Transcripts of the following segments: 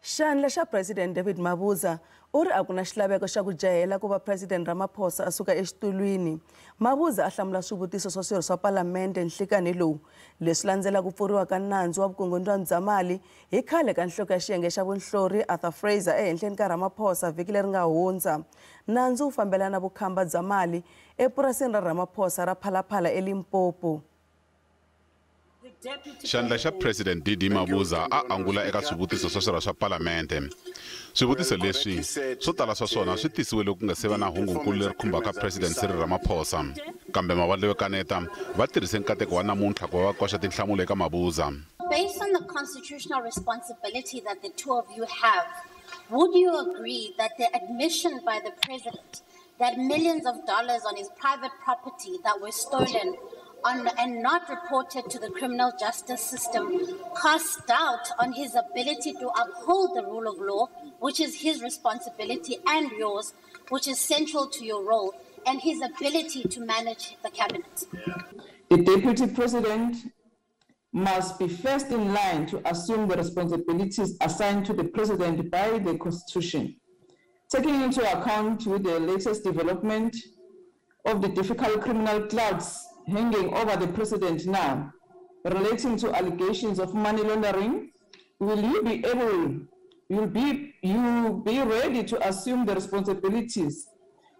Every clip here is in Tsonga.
Xandla xa President David Mabuza u ri a ku na xilaveko xa ku jahela ku va President Ramaphosa a suka exitulwini. Mabuza a hlamula swivutiso swa swirho swa Palamende nhlikanhi lowu, leswi landzela ku pfuriwa ka nandzu wa vukungundzwana bya mali hi khale ka nhloko ya xiyenge xa vunhlori Arthur Fraser ehenhleni ka Ramaphosa vhiki leri nga hundza. Nandzu wu fambelana na vukhamba bya mali epurasini ra Ramaphosa ra Phalaphala eLimpopo. Xandla xa President DD Mabuza a angula eka swivutiso swa swirho swa Palamende. Swivutiso leswi swo tala swa swona swi tisiwe loko ku nga se va na hungunkulu leri khumbaka President Cyril Ramaphosa. Kambe mavandla yo kaneta va tirhise nkateko wa namuntlha ku va va koxa tinhlamulo eka Mabuza. Based on the constitutional responsibility that the two of you have, would you agree that the admission by the president that millions of dollars on his private property that were stolen on and not reported to the criminal justice system casts doubt on his ability to uphold the rule of law, which is his responsibility and yours, which is central to your role, and his ability to manage the cabinet? The deputy president must be first in line to assume the responsibilities assigned to the president by the Constitution, taking into account with the latest development of the difficult criminal clouds hanging over the president now, relating to allegations of money laundering. Will you be able, you'll be, you be ready to assume the responsibilities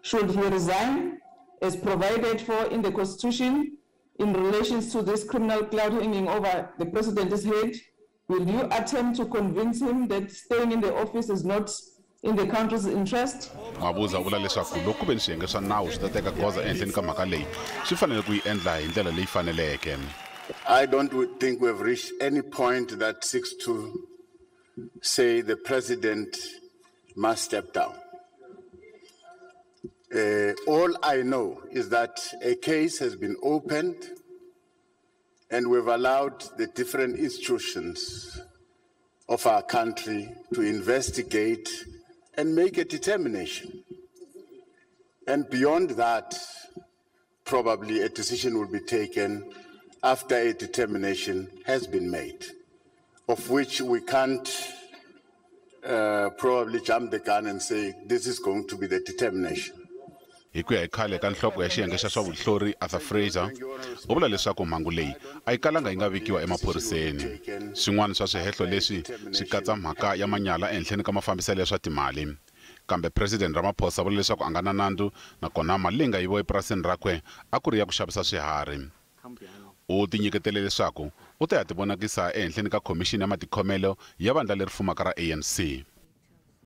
should he resign, as provided for in the Constitution, in relation to this criminal cloud hanging over the president's head? Will you attempt to convince him that staying in the office is not in the country's interest? Mabuza vula leswaku loko ku ve ni swiyenge swa nawu swi ta teka goza ehenhleni ka mhaka leyi, swi fanele ku yi endla hi ndlela leyi faneleke. I don't think we've reached any point that seeks to say the president must step down. All I know is that a case has been opened and we've allowed the different institutions of our country to investigate and make a determination. And beyond that, probably a decision will be taken after a determination has been made, of which we can't probably jump the gun and say this is going to be the determination. Hi ku ya hi khale ka nhloko ya xiyenge xa swa vunhlori Arthur Fraser, u vula leswaku mhangu leyi a yi kalanga yi nga vikiwa emaphoriseni. Swin'wana swa swihehlo leswi swi katsa mhaka ya manyala ehenhleni ka mafambiselo ya swa timali. Kambe President Ramaphosa vula leswaku a nga na nandzu, nakona mali leyi nga yiviwa epurasini rakwe a ku ri ya ku xavisa swiharhi. U tinyiketele leswaku u ta ya tivonakisa ehenhleni ka khomixini ya matikhomelo ya vandla leri fumaka ra ANC.